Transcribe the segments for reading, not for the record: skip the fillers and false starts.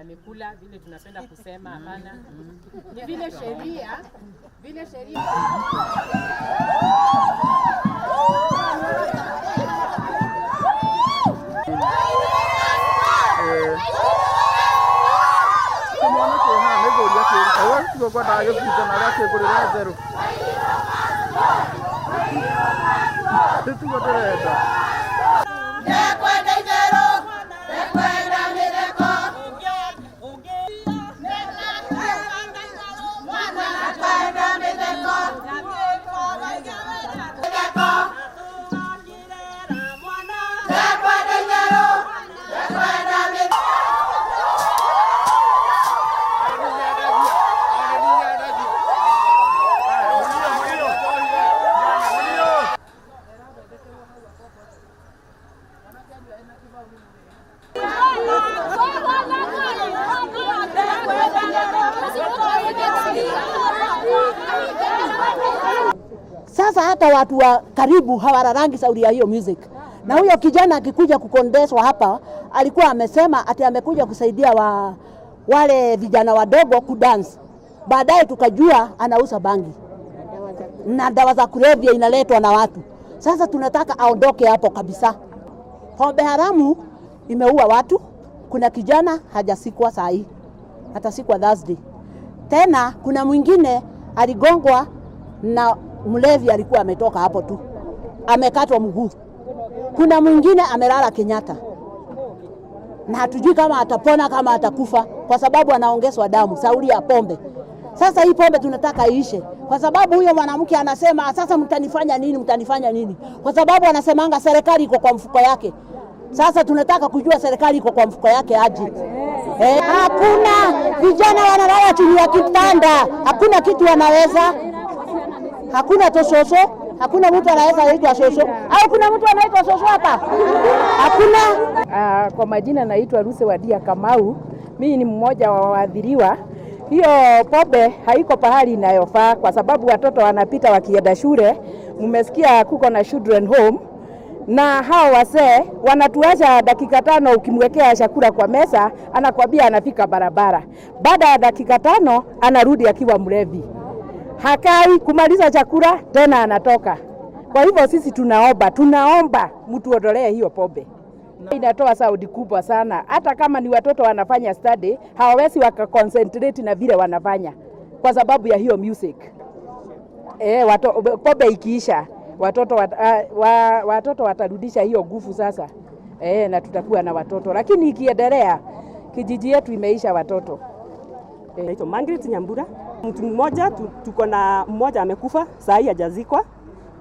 Amekula vile tunapenda kusema, hapana. Ni vile sheria, vile sheria. Kĩmwana kĩ haha nĩ ngũria kĩruta we tiguo ngwendaga gĩbunjo na gakĩngũrĩra njerũ tiguo ndĩrenda. Sasa hata watu wa karibu hawararangi sauri ya hiyo music. Na huyo kijana akikuja kukondeswa hapa, alikuwa amesema ati amekuja kusaidia wale vijana wadogo kudance. Baadaye tukajua anauza bangi na dawa za kulevya inaletwa na watu. Sasa tunataka aondoke hapo kabisa. Pombe haramu imeua watu. Kuna kijana hajasikwa saa hii, atasikwa Thursday. Tena kuna mwingine aligongwa na mlevi, alikuwa ametoka hapo tu, amekatwa mguu. Kuna mwingine amelala Kenyatta na hatujui kama atapona kama atakufa, kwa sababu anaongezwa damu sauri ya pombe. Sasa hii pombe tunataka iishe, kwa sababu huyo mwanamke anasema sasa, mtanifanya nini? Mtanifanya nini? Kwa sababu anasemanga serikali iko kwa mfuko yake. Sasa tunataka kujua serikali iko kwa mfuko yake aje? Hakuna vijana wanalala chini ya kitanda, hakuna kitu wanaweza, hakuna tososo, hakuna mtu anaweza aitwa soso, au kuna mtu anaitwa soso hapa? Hakuna. Kwa majina naitwa Ruse Wadia Kamau. Mimi ni mmoja wa waathiriwa. Hiyo pombe haiko pahali inayofaa kwa sababu watoto wanapita wakienda shule. Mmesikia kuko na children home, na hao wasee wanatuacha dakika 5. Ukimwekea chakula kwa meza, anakwambia anafika barabara. Baada ya dakika 5 anarudi akiwa mlevi, hakai kumaliza chakula tena anatoka. Kwa hivyo sisi tunaomba mtuondolee hiyo pombe. Inatoa sauti kubwa sana, hata kama ni watoto wanafanya study hawawezi wakaconcentrate na vile wanafanya kwa sababu ya hiyo music. Pombe ikiisha watoto watarudisha hiyo nguvu sasa. Na tutakuwa na watoto, lakini ikiendelea kijiji yetu imeisha watoto. Naitwa Margaret Nyambura. Mtu mmoja tuko na mmoja amekufa saa hii hajazikwa.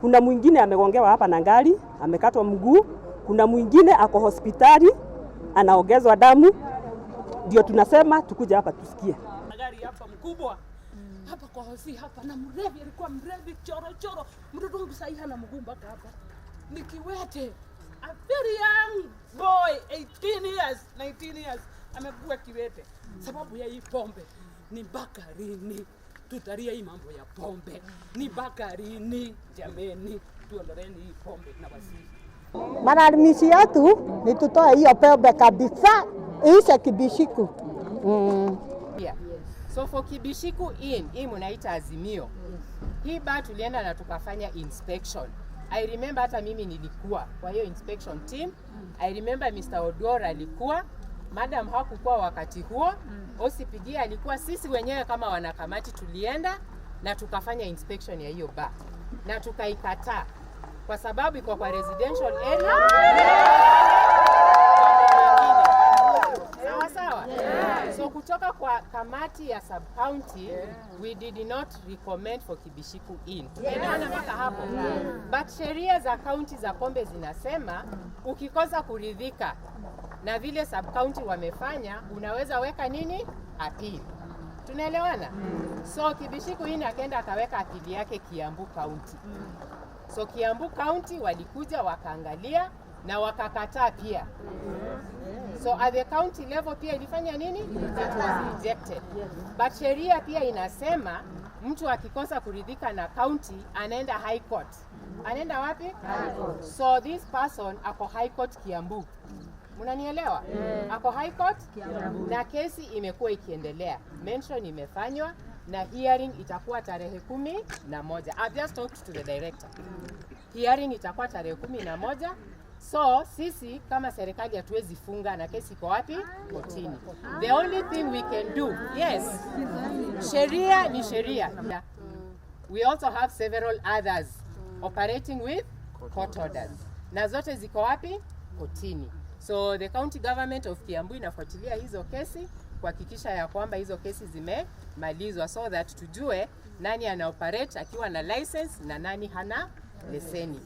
Kuna mwingine amegongewa hapa na gari, amekatwa mguu. Kuna mwingine ako hospitali anaongezwa damu. Ndio tunasema tukuja hapa tusikie. Gari hapa mkubwa. Hapa kwa hosi hapa, na mrevi alikuwa mrevi choro choro. Mtoto wangu sasa hana mguu mpaka hapa. Ni kiwete. A very young boy, 18 years, 19 years, amekuwa kiwete. Sababu ya hii pombe. Ni mpaka lini tutalia hii mambo ya pombe? Ni mpaka lini jameni, tuondoleni hii pombe na wasihi. Malalamishi yetu ni tutoe hiyo pombe kabisa, iishe Kibishiku. Yeah. So for Kibishiku Inn, hii munaita Azimio. Hii bar tulienda na tukafanya inspection. I remember hata mimi nilikuwa kwa hiyo inspection team. I remember Mr. Odor alikuwa, madam hakukuwa wakati huo. OCPD alikuwa, sisi wenyewe kama wanakamati tulienda na tukafanya inspection ya hiyo bar na tukaikataa kwa sababu iko kwa residential area. Sawa sawa. So kutoka kwa kamati ya sub county, we did not recommend for Kibishiku Inn. Tumeelewana mpaka hapo? But sheria za county za pombe zinasema ukikosa kuridhika na vile sub county wamefanya, unaweza weka nini? Appeal. Tunaelewana? So Kibishiku Inn akaenda akaweka appeal yake Kiambu County. So Kiambu County walikuja wakaangalia na wakakataa pia. So at the county level pia ilifanya nini? It was rejected. But sheria pia inasema mtu akikosa kuridhika na county anaenda high court. Anaenda wapi? So this person ako high court Kiambu. Mnanielewa? Ako high court Kiambu. Na kesi imekuwa ikiendelea. Mention imefanywa na hearing itakuwa tarehe 11. I've just talked to the director. Hearing itakuwa tarehe 11. So sisi kama serikali hatuwezi funga na kesi iko wapi? Kotini. The only thing we can do, yes, sheria ni sheria. We also have several others operating with court orders. Na zote ziko wapi? Kotini. So the county government of Kiambu inafuatilia hizo kesi kuhakikisha ya kwamba hizo kesi zimemalizwa so that tujue nani ana operate akiwa na license na nani hana leseni.